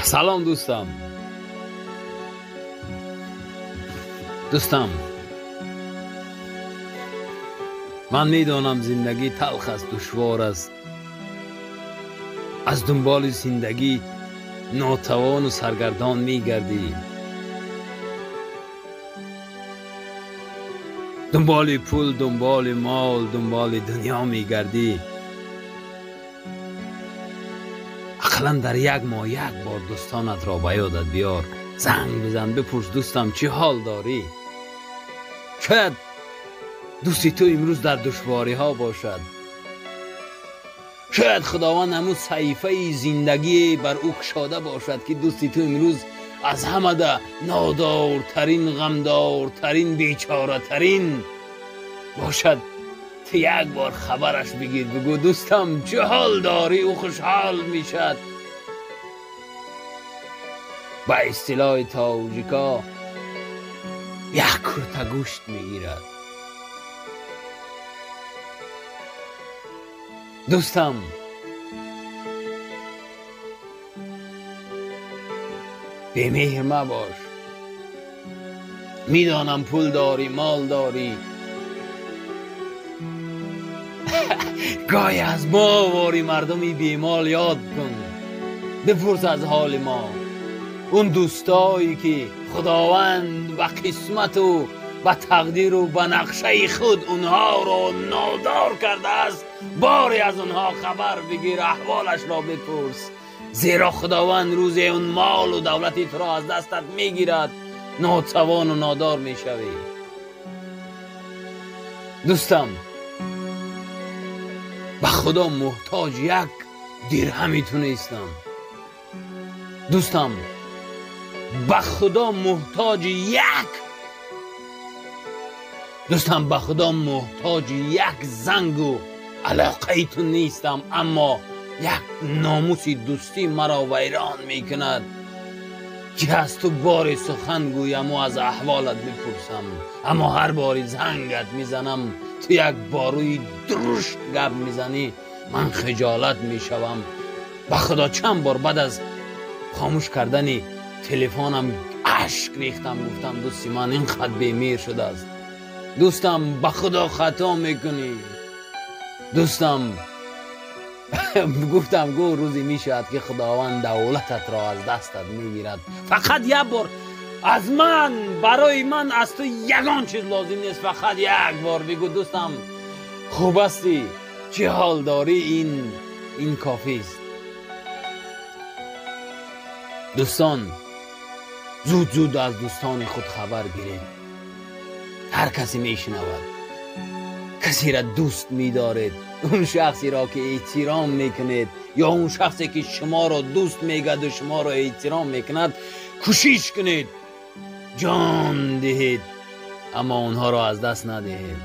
Салом дӯстам. Дӯстам, ман медонам зиндагӣ талх аст, душвор аст. Аз дунболи зиндагӣ нотавону саргардон мегардӣ. Дунболи пул, дунболи мол, дунболи дунё мегардӣ. Ақаллан дар як моҳ як бор дӯстонатро ба ёдат биёр. Занг бизан, бипурс дӯстам чӣ ҳол дорӣ? Шояд дӯсти ту имрӯз дар душвориҳо бошад. Шояд Худованд ҳамун саҳифаи зиндагӣ бар ӯ кушода бошад, ки дӯсти ту имрӯз аз ҳамада нодортарин, ғамдортарин, бечоратарин бошад. Ту як бор хабараш бигир, бигӯ дӯстам чӣ ҳол дорӣ? Ӯ хушҳол мешад. Ба истилоҳи тоҷико як курта гӯшт мегирад. Дӯстам, бемеҳр мабош. Медонам пул дорӣ, мол дорӣ. Гоҳе аз мо вори мардуми бемол ёд кун. Бипурс аз ҳоли мо. Он дӯстое ки Худованд ба қисмату ба тақдиру ба нақшаи худ онҳоро нодор кардааст, боре аз онҳо хабар бигир, аҳволашро бипурс. Зеро Худованд рӯзе он молу давлати туро аз дастат мегирад, нотавону нодор мешавӣ. Дӯстам, ба Худо муҳтоҷ як дирҳами ту нестам. Дӯстам, ба Худо муҳтоҷи як дӯстам, ба Худо муҳтоҷи як зангу алоқаи ту нестам, аммо як номуси дӯстӣ маро вайрон мекунад, ки аз ту боре сухан гӯяму аз аҳволат бипурсам. Аммо ҳар бори зангат мезанам, ту як борӯи дурушт гап мезанӣ, ман хиҷолат мешавам. Ба Худо чанд бор баъд аз хомӯш кардани телефонам ашк рехтам, гуфтам дӯсти ман ин қад бемеҳр шудааст. Дӯстам, ба Худо хато мекунӣ. Дӯстам, гуфтам гӯ рӯзе мешавад ки Худованд давлататро аз дастат мегирад. Фақат як бор аз ман, барои ман аз ту ягон чиз лозим нест. Фақат як бор бигӯ дӯстам хуб ҳастӣ, чӣ ҳол дорӣ? Ин кофист. Дӯстон, зуд зуд аз дӯстони худ хабар гиред. Ҳар касе мешунавад, касеро дӯст медоред, он шахсеро ки эҳтиром мекунед ё он шахсе ки шуморо дӯст мегӯяду шуморо эҳтиром мекунад, кӯшиш кунед ҷон диҳед, аммо онҳоро аз даст надиҳед.